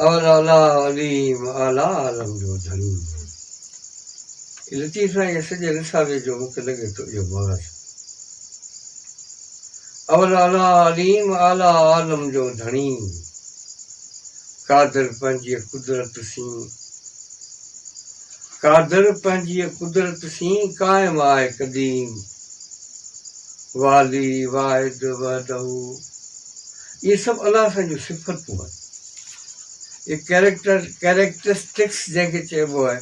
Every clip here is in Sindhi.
اول اعليٰ عليم اعليٰ عالم جو ڌڻي. هي لطيف سائين جي سڄي رسالي جو مون کي لڳي ٿو اهو مغز. اول اعليٰ عليم اعليٰ عالم جو ڌڻي. قادر پنهنجيء قدرت سين قادر پنهنجيء قدرت سين قائم آهي قديم. والي واحد وحده اهي سڀ الله سائين جون صفتون آهن. اهي ڪيريڪٽر Characteristics جنهن کي چئبو آهي،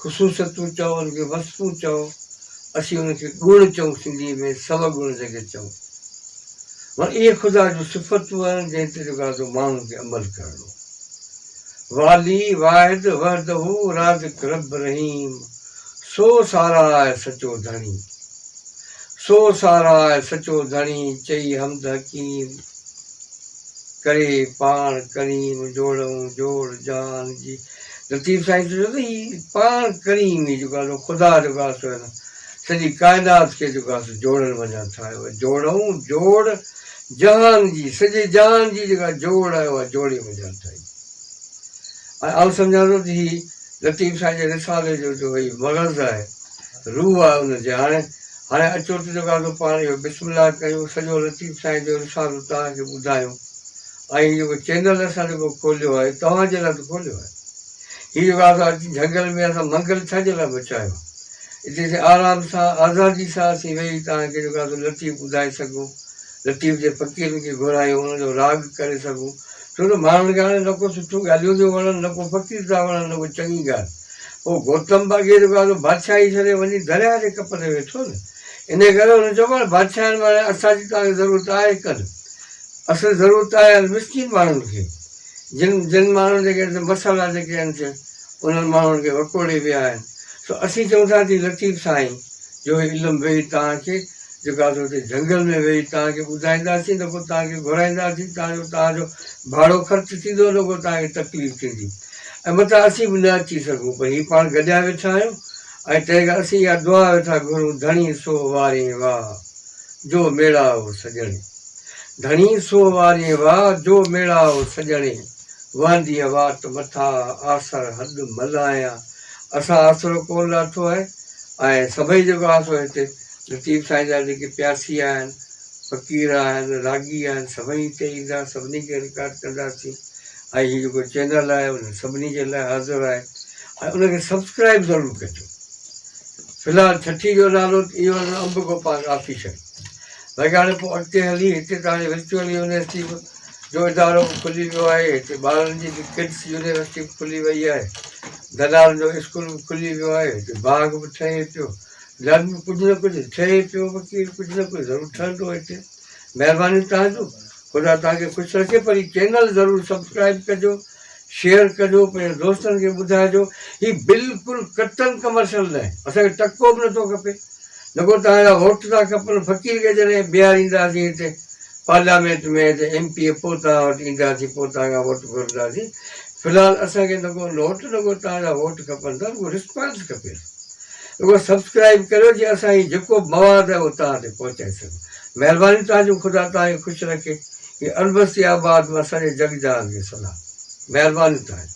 خصوصيتون چئو، ان کي وصفون چئو، اسين ان کي گڻ چئون سنڌيء ۾ سو گڻ جنهن کي چئون. معنيٰ اهي خدا جون صفتون آهن جنهن تي جيڪو آهي سو ماڻهن کي عمل ڪرڻو. والي واحد وحده رازق رب رحيم سو ساراهه سچو ڌڻي. سو ساراهه سچو ڌڻي چئي حمد حڪيم ڪري پاڻ ڪريم جوڙئون جوڙ جهان جي. لطيف سائين چيو ته هي پاڻ ڪريم هي جيڪو آهي سو خدا جيڪو آهي سو هن سڄي ڪائنات کي جيڪو آهي سو جوڙڻ منجهان ٺاهيو آهي. جوڙئون جوڙ جهان جي سڄي جهان جي جيڪا جوڙ آهي اها جوڙي منجهان ٺاهي. ۽ آئون سمجهان ٿو ته هي لطيف سائين جي رسالي جو جو هي مغز آهي، روح آهي ان جي هاڻي هاڻي اچو ته جيڪو آهي سو پاڻ اهو بسم الله ڪيون سڄو لطيف سائين جو رسالو توهان کي ٻڌايون ۽ هي جيڪو چينل اسان جيڪو کوليو آهي توهان جي لاء ته کوليو آهي هي جيڪو آهي سو اچي جهنگل ۾ اسان منگل ڇا جي لاء مچايو آهي اتي اسين آرام سان آزادي سان اسين ويهي توهان کي جيڪو آهي سو لطيف ٻڌائي سگهون لطيف جي فقيرن کي گهرايون انهن جو راڳ ڪري سگهون ڇو ته ماڻهن کي هاڻي نه ڪو سٺيون ڳالهيون ٿيون وڻن، نه ڪو فقير ٿا وڻن، نه ڪو چڱي ڳالهه. پوء گوتم به اڳي جيڪو آهي سو بادشاهي ڇڏي وڃي درياهه جي ڪپ تي ويٺو نه. انهيء ڪري هن چيو پاڻ بادشاهن ۾ هاڻي اسان جي توهان کي ضرورت آهي ڪانه. اصل ضرورت آهي هاڻي مسڪين ماڻهن کي. جن جن ماڻهن جيڪي مسئلا جيڪي آهن سي انهن ماڻهن کي وڪوڙي ويا آهن. سو اسين چئون ٿا ته لطيف سائين جو هي علم ويهي توهان کي جيڪو آهي سو اتي جهنگل ۾ ويهي توهان کي ٻڌائينداسين نه ڪو توهان کي گهرائينداسين توهان جو توهان جو ڀاڙو خرچ ٿيندو نه ڪو توهان کي تڪليف ٿيندي ۽ متان اسين به نه اچي سگهون پر هي پاڻ گڏيا ويٺا آهيون ۽ تنهن کان اسين اها دعا ويٺا گهرون ڌڻي سو وارين واهه جو ميڙائو سڄڻي ڌڻي سو وارين واهه جو ميڙائو سڄڻي وهنديء واٽ مٿا آسر هڏ ملهايان اسان آسرو ڪونه لاٿو آهي ۽ سڀئي جيڪو آهي سو هتي لطيف سائين جا جيڪي پياسي آهن، فقير آهن، راڳي آهن، سڀئي هتي ايندا، سڀني کي رڪارڊ ڪنداسين ۽ هي جيڪو چينل آهي ان سڀني جي لاء حاضر آهي ۽ ان کي سبسڪرائب ضرور ڪجو. في الحال ڇٺي جو نالو اهو آهي انب گوپانگ آفيشل. باقي هاڻي پوء اڳتي هلي هتي ته هاڻي ورچوئل يونيورسٽي به جو ادارو به کلي ويو آهي، هتي ٻارن جي به ڪڊس يونيورسٽي به کلي وئي آهي، دلالن جو اسڪول به کلي ويو آهي، هتي باغ به ٺهي پيو. لازمي ڪجهه نه ڪجهه ٺهي پيو وڪيل ڪجهه نه ڪجهه ضرور ٺهندو هتي مهرباني توهان جون خدا توهان کي خوش رکي پر هي چينل ضرور سبسڪرائب ڪجو شيئر ڪجو پنهنجي دوستن کي ٻڌائجو هي بلڪل ڪٽن ڪمرشل نه آهي اسان کي ٽڪو به نٿو کپي نه ڪو توهان جا ووٽ ٿا کپن فقير کي جڏهن بيهارينداسين هتي پارليامينٽ ۾ ته ايم پي اي پوء توهان وٽ اينداسين پوء توهان کان ووٽ گهرنداسين في الحال اسان کي نه ڪو نوٽ نه ڪو توهان جا ووٽ کپن ٿا رڳو رسپانس کپي رڳو سبسڪرائب ڪريو جيئن اسان هي جيڪو به مواد آهي اهو توهان تي پهچائي سگهون مهرباني توهان جون خدا توهان کي خوش رکي هي البستي آباد مان سڄي جڳ جهان کي سلام مهرباني توهان جون.